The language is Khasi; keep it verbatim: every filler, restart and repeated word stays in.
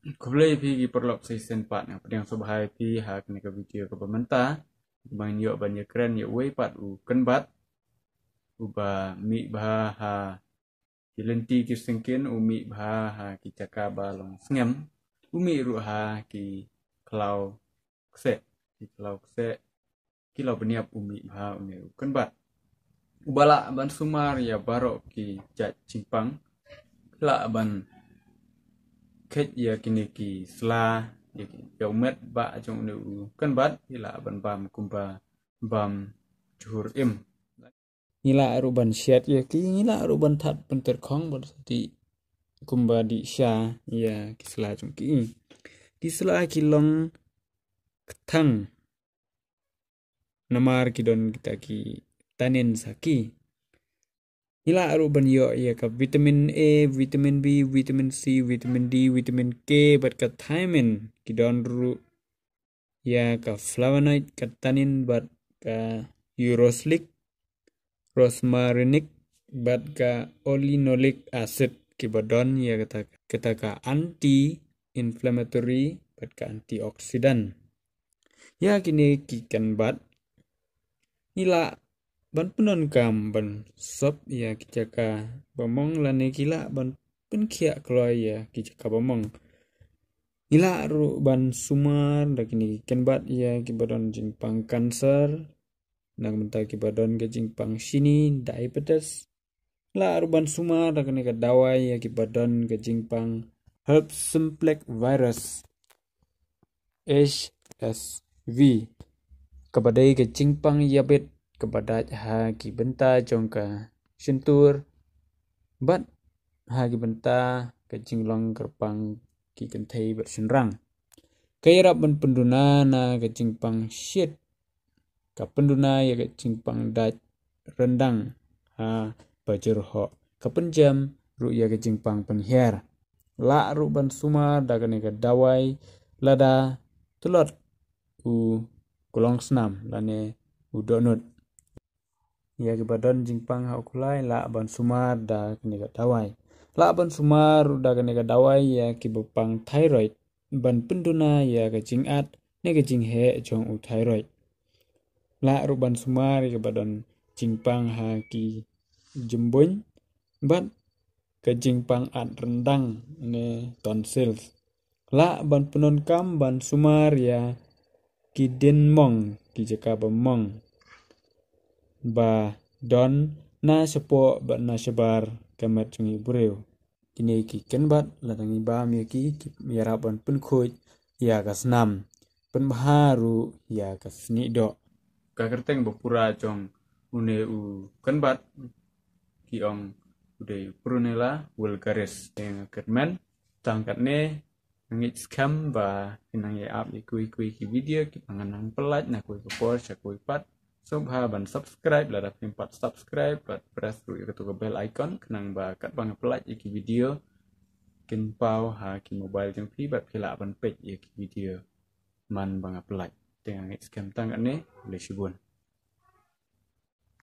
Khublei phi ki paralok sa shisien pat, nga pdiang sngewbha ïa phi ha kane ka video kaba mynta. Ba ngin ïoh ban ïakren ïa uwei pat u kynbat uba mih bha ha ki lynti ki syngkien, u mih bha ha ki jaka ba long sngem, u mih ruh ha ki khlaw kseh, ki khlaw kseh, ki khlaw bniap, u mih bha une u kynbat. Uba lah ban sumar ïa baroh ki jait jingpang, lah ban kheit ïa kine ki sla, ïa ki, ïa u met ba jong une u kynbat, ki lah ban bam kumba bam jhur im. Ngi lah ruh ban shet ïa ki, ngi lah ruh ban thad pynter khong bad sa dih kumba dih sha ïa ki sla jong ki. Ki sla ki long kthang namar ki don kita ki tannin sa ki. Ngi lah ruh ban ïoh ïa ka vitamin A, vitamin B, vitamin C, vitamin D, vitamin K bad ka thiamine. Ki don ruh ïa ka flavonoid, ka tannin bad ka urosolic, rosmarinic bad ka linoleic acid, kiba don ïa kata, kata ka anti-inflammatory bad ka antioxidant. Ïa kine ki kynbat ngi lah ban pyndonkam ban sop ïa ki jaka ba mong lane ki lah ban pynkhiah kloi ïa ki jaka ba mong. Ngi lah ruh ban sumar da kine ki kynbat ïa kiba don jingpang cancer, na ka bynta kiba don ka jingpang shini, diabetes. Lah ruh ban sumar da kane ka dawai ïa kiba don ka jingpang herpes simplex virus, H S V, kaba dei ka jingpang ïabit kaba dait ha ki bynta jong ka shyntur bad ha ki bynta ka jinglong kyrpang ki kynthei bad shynrang. Ka ïarap ban pynduna na ka jingpang shit, ka pynduna ïa ka jingpang dait ryndang ha bajyrhoh, ka pynjem ruh ïa ka jingpang pynhiar. Lah ruh ban sumar da kane ka dawai lada tlot u klong snam lane u dohnud. Ïa kiba don jingpang ha u khulai lah ban sumar da kane ka dawai. Lah ban sumar ruh da kane ka dawai ïa kiba pang thyroid, ban pynduna ïa ka jingat ne ka jingheh jong u thyroid. Lah ruh ban sumar ïa kiba don jingpang ha ki jymbuin bad ka jingpang at ryndang ne tonsils. Lah ban pyndonkam ban sumar ïa ki dien mong, ki jaka ba mong ba don na shapoh bad na shabar ka met jong u briew. Kine ki kynbat lada ngi bam ïa ki, ki ïarap ban pynkhuid ïa ka snam, pynbha ruh ïa ka snieh doh. Ka kyrteng ba pura jong une u kynbat ki ong u dei u Prunella vulgaris. Te nga kyrmen tang katne, nga ngeit skhem ba phin nang ïa ap ïa kiwei kiwei ki video kiba ngan nang pyllait na kawei ka por sha kawei pat. Sngewbha ban subscribe lada phim pat subscribe bad press ruh ïa katu ka bell icon khnang ba katba nga pyllait ïa ki video kin paw ha ki mobile jong phi bad phi lah ban peit ïa ki video man ba nga pyllait. Te nga ngeit skhem tang katne, khublei shibun.